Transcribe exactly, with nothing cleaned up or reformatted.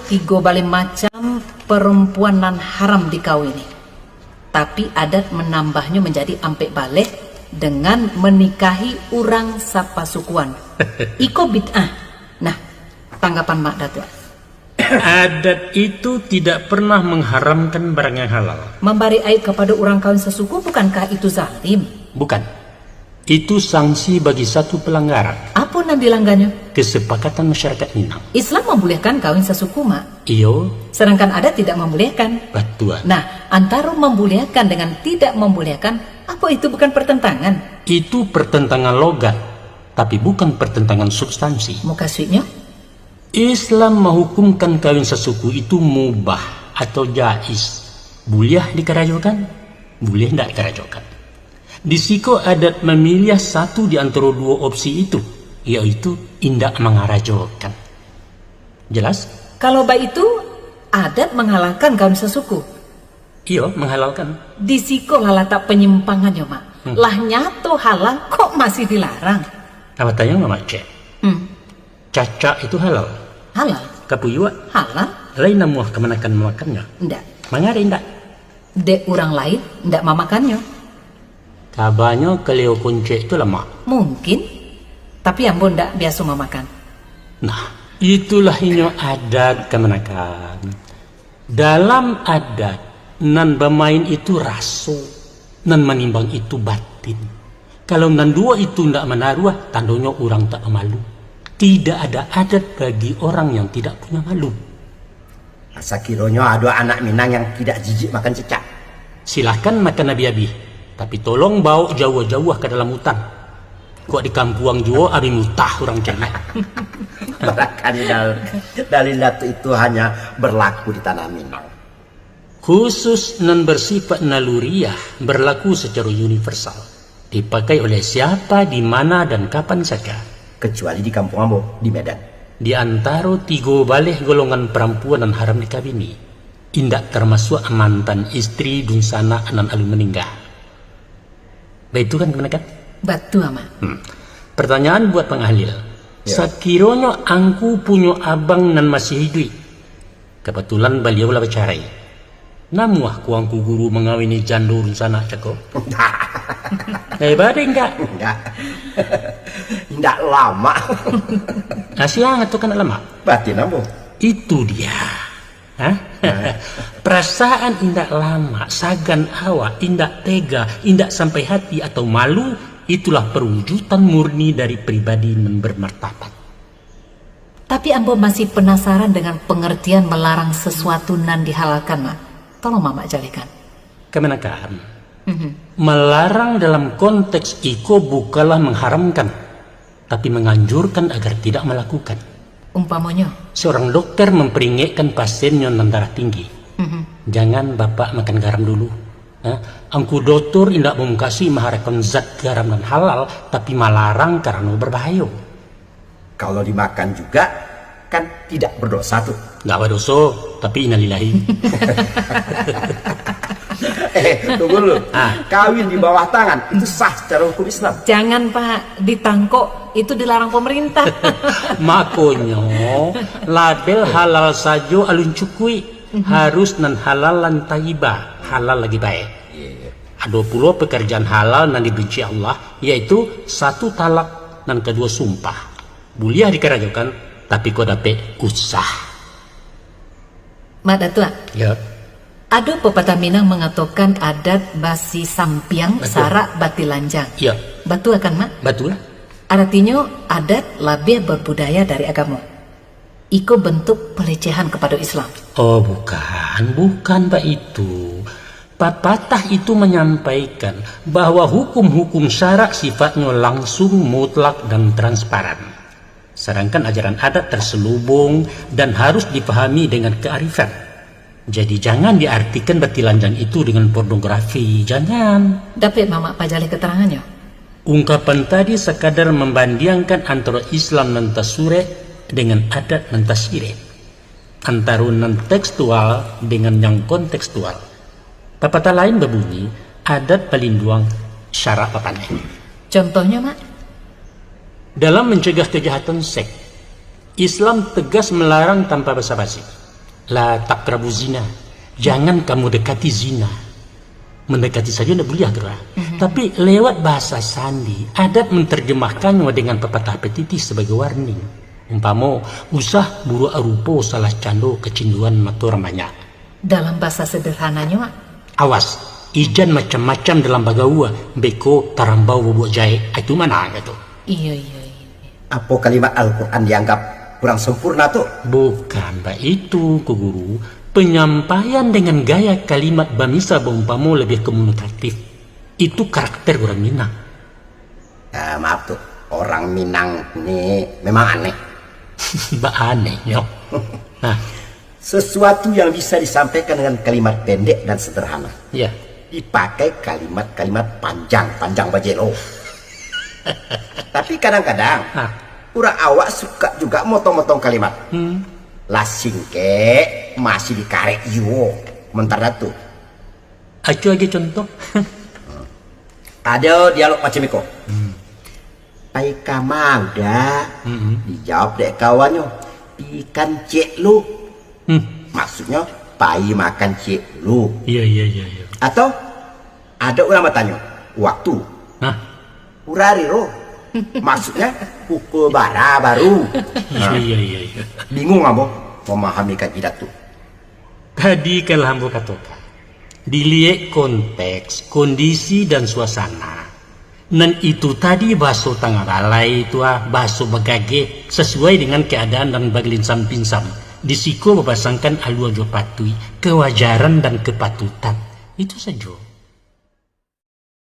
Tigo baleh macam perempuan nan haram dikawini. Tapi adat menambahnyo menjadi ampek baleh dengan menikahi urang sapasukuan. Iko bid'ah. Nah, tanggapan Mak Datuak? Adat itu tidak pernah mengharamkan barang yang halal. Mambari aib kapado urang kawin sasuku, bukankah itu zalim? Bukan. Itu sanksi bagi satu pelanggaran. Apo nan dilangganyo? Kesepakatan masyarakat Minang. Islam mambolehkan kawin sasuku, Mak. Iyo. Sedangkan adat tidak mambolehkan. Batua. Nah, antaro mambolehkan dengan tidak mambolehkan, apo itu bukan pertentangan? Itu pertentangan logat, tapi bukan pertentangan substansi. Mukasuiknyo? Islam mahukumkan kawin sasuku itu mubah atau jaiz, buliah dikarajokan, buliah indak dikarajokan. Di siko adat mamiliah satu di antaro duo opsi itu, yaitu indak mangarajokan. Jelas? Kalau baitu, adat manghalalkan kawin sasuku. Iyo, manghalalkan. Di siko lah latak panyimpangannyo, Mak. Hmm. Lah nyato halal, kok masih dilarang? Apo tanyo, Mak, cek? Hmm. Cacak itu halal? Halal. Kapuyuak? Halal. Lai namuah kamanakan mamakannyo? Ndak. Manga dek indak? Dek urang lain ndak mamakannyo. Kabanyo kaleo koncek tu lamak? Mungkin. Tapi ambo ndak biaso mamakan. Nah, itulah inyo adat kamanakan. Dalam adat, nan bamain itu raso, nan manimbang itu batin. Kalau nan duo itu ndak manaruah, tandonyo urang tak bamalu. Tidak ada adat bagi orang yang tidak punya malu. Sakironyo ado anak Minang yang tidak jijik makan cicak, silahkan makan abih-abih, tapi tolong baok jauah-jauah ka dalam hutan. Kok di kampuang juo abih mutah urang cengeh. Barangkali dal-, dalil Datuak itu hanya berlaku di tanah Minang. Khusus nan bersifat naluriah berlaku secara universal, dipakai oleh siapa, di mana, dan kapan saja. Kecuali di kampuang ambo, di Medan. Di antaro tigo baleh golongan parampuan nan haram dikawini, indak tarmasuak mantan istri dunsanak nan alun maningga. Baitu kan, kamanakan? Batua, Mak. Hmm. Pertanyaan buat Bang Ahlil. Ya. Sakironyo angku punyo abang nan masih iduik, kabatulan baliau lah bacarai, namuah ko angku guru mangawini jando dunsanak cako? Indak. Eh, bade indak? Indak. Indak lamak. Ah, siang atau kan lamak? Batin ambo. Itu dia. Hah? Nah. Perasaan indak lamak, sagan awak, indak tega, indak sampai hati atau malu, itulah perwujudan murni dari pribadi nan bermartabat. Tapi ambo masih penasaran dengan pengertian melarang sesuatu nan dihalalkan, Mak. Tolong Mamak jalehkan. Kamanakan, mhm, melarang dalam konteks iko bukanlah mengharamkan, tapi menganjurkan agar tidak melakukan. Umpamonyo? Seorang dokter memperingatkan pasiennya nan darah tinggi, mhm, "Jangan Bapak makan garam dulu." Nah, angku dokter indak mungkasi maharapkan zat garam nan halal, tapi malarang karano berbahayo. Kalau dimakan juga, kan tidak berdosa tu. Nggak berdosa, tapi innalillahi. Eh, tunggu dulu. Ah. Kawin di bawah tangan, itu sah secara hukum Islam? Jangan, Pak. Ditangkok, itu dilarang pemerintah. Makonyo, label halal sajo alun cukuik. Mhm. Harus nan halalan thayyibah, halal lagi baik. Iya, iya. Ado pulo pekerjaan halal nan dibenci Allah, yaitu satu talak, nan kaduo sumpah. Buliah dikarajokan, tapi kok dapek usah. Mak Datuak. Ya. Ado pepatah Minang mangatokan adat basi sampiang, batua, sarak batilanjang. Ya. Batua kan, Mak? Batua. Aratinyo, adat labiah berbudaya dari agamo. Iko bentuk pelecehan kepada Islam. Oh, bukan, bukan baitu. Papatah itu manyampaikan bahwa hukum-hukum syarak sifatnyo langsung, mutlak, dan transparan. Sadangkan ajaran adat terselubung dan harus dipahami dengan kearifan. Jadi, jangan diartikan batilanjang itu dengan pornografi, jangan. Dapek Mamak pajaleh keterangannyo? Ungkapan tadi sakadar mambandiangkan antaro Islam nan tasurek dengan adat nan tasirek, antaro nan tekstual dengan yang kontekstual. Papatah lain babunyi, "Adat palinduang, syarak papaneh." Contohnyo, Mak? Dalam mencegah kejahatan seks, Islam tegas melarang tanpa basa-basi. La takrabu zina. Jangan kamu dekati zina. Mendekati sajo ndak buliah tu lah. Mhm. Tapi lewat bahasa sandi, adat menterjemahkannyo dengan pepatah petitih sebagai warning. Umpamo, usah buruak rupo salah cando, kecinduan mato urang banyak. Dalam bahasa sederhananyo, Mak? Awas, ijan macam-macam dalam bagaua, beko tarambau babuak jahek. Ah, itu mah nan kato. Iyo, iyo, iyo. Apo kalimat Al-Quran dianggap kurang sempurna tu? Bukan baitu, Ngku Guru. Penyampaian dengan gaya kalimat bamisal baumpamo labiah komunikatif. Itu karakter urang Minang. Ah, maaf tu, orang Minang ni memang aneh. Bak anehnyo. Nah. Sesuatu yang bisa disampaikan dengan kalimat pendek dan sederhana. Ya. Dipakai kalimat-kalimat panjang, panjang bajelo. Tapi kadang-kadang, Hah. urang awak suka juga motong-motong kalimat. Hmm. Lah singkek, masih dikarek juo. Mentara tu. Acuah agiah contoh. Ado dialog macam iko. Hmm. "Pai kama, Uda?" Mm-mm. Dijawab dek kawannyo, "Pi kancik lu." Hmm. Maksudnyo, pai makan ciek dulu. Iya, iya, iya, iya. Atau, ado urang batanyo, "Waktu?" Hah? "Urari ro." Maksudnyo, pukul bara baru. Iya, iya, iya, iya. Bingung ambo memahami kaidah tu. Tadi kan lah ambo katokan, diliek konteks, kondisi, dan suasana. Nan itu tadi bahaso tangah balai tu ah, bahaso bagageh, sasuai dengan keadaan dan bagelinsam-pinsam. Di siko babasangkan alua jo patuik, kewajaran dan kepatutan. Itu sajo.